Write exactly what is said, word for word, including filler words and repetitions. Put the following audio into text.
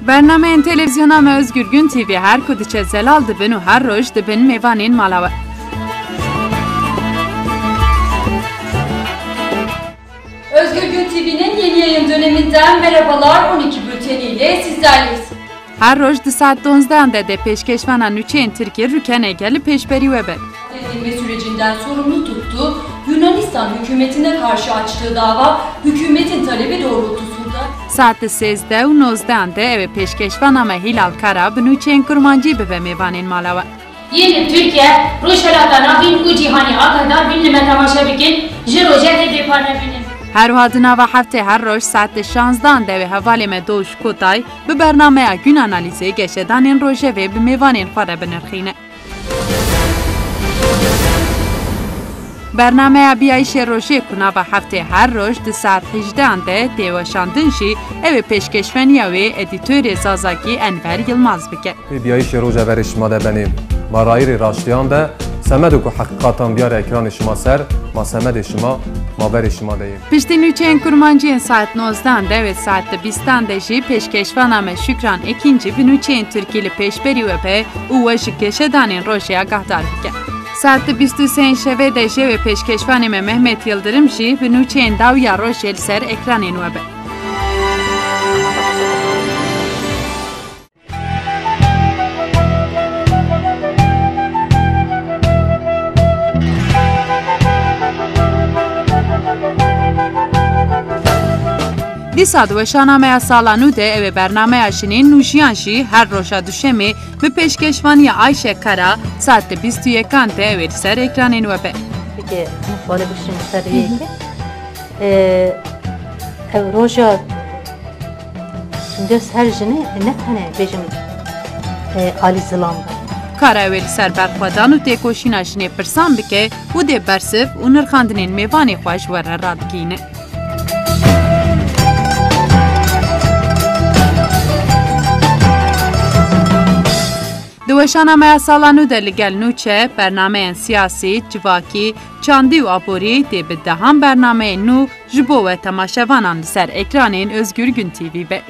Bernameyên televîzyona me Özgürgün T V her ku diçe zelal dibin û her roj dibin mêvanên mala we. Özgürgün T V'nin yeni yayın döneminden merhabalar, on iki bülteniyle sizlerleyiz. Her roj di saet donzdehan de dê pêşkêşvana nûçeyên tirkî rûkeneke li pêşberî we be. Edilme sürecinden sorumlu tuttu. Yunanistan hükümetine karşı açtığı dava hükümetin talebi doğrultusunda. Saet di sêzdeh û nozdehan de ew ê pêşkêşvana me Hilal Kara bi nûçeyên kurmancî bibe mêvanên mala we. Yên li Tirkiye, Rojhilata Navîn û cîhanê agahdar bin li me temaşe bikin, ji rojevê bêpar nebînin. Her wiha di nava heftê her roj saet di şanzdehan de wê hevalê me Doğuş Kotay bi bernameya Gün Analizi geşedanên rojevê bi mêvanên xwe re binirxîne. Bernameya Biyayîşê Rojê ku nava heftê her roj di saet hejdehan de tê weşandin jî, ew ê pêşkêşveniya wê edîtorê Zazakî Enver Yilmaz bike. Ê biyayîşê roja berê şima de benê. Ma rayîrê raştiyan de semedo ku heqîqatan biyare ekranê şima ser, ma semedê şima, ma berê şima de yê. Piştî nûçeyên kurmancî yên saet nozdehan de wê saet di bîstan de jî pêşkêşvana me Şükran Ekinci bi nûçeyên tirkî li pêşberî we be û we ji geşedanên rojê agahdar bike. Saet di bîst û sê yên şevê de jê wê pêşkêşvanê me Mehmet Yildirim jî bi nûçeyên dawiya rojê li ser ekranên we be. Dîsa di weşana me ya sala nû de ew ê bernameya Jinên Nûjiyan jî her roja duşemê bi pêşkêşvaniya Ayşe Kara saet di bîst û yekan de ew ê li ser ekranên we be. Peki, xwale bişim ser yeke. Ee, ev roja Şimdi her jini ne tane bêjim, e, alî zilam be. Kara wê li ser berxwedan û têkoşîna jinê pirsan bike û dê bersiv û nirxandinên mêvanê xwe ji we re radigihîne. Di weşana me ya sala nû de li gel nûçe, bernameyên siyasî, civakî, çandî û aborî tê bi dehan bernameyên nû ji bo we temaşevanan li ser ekranên Özgür Gün T V be.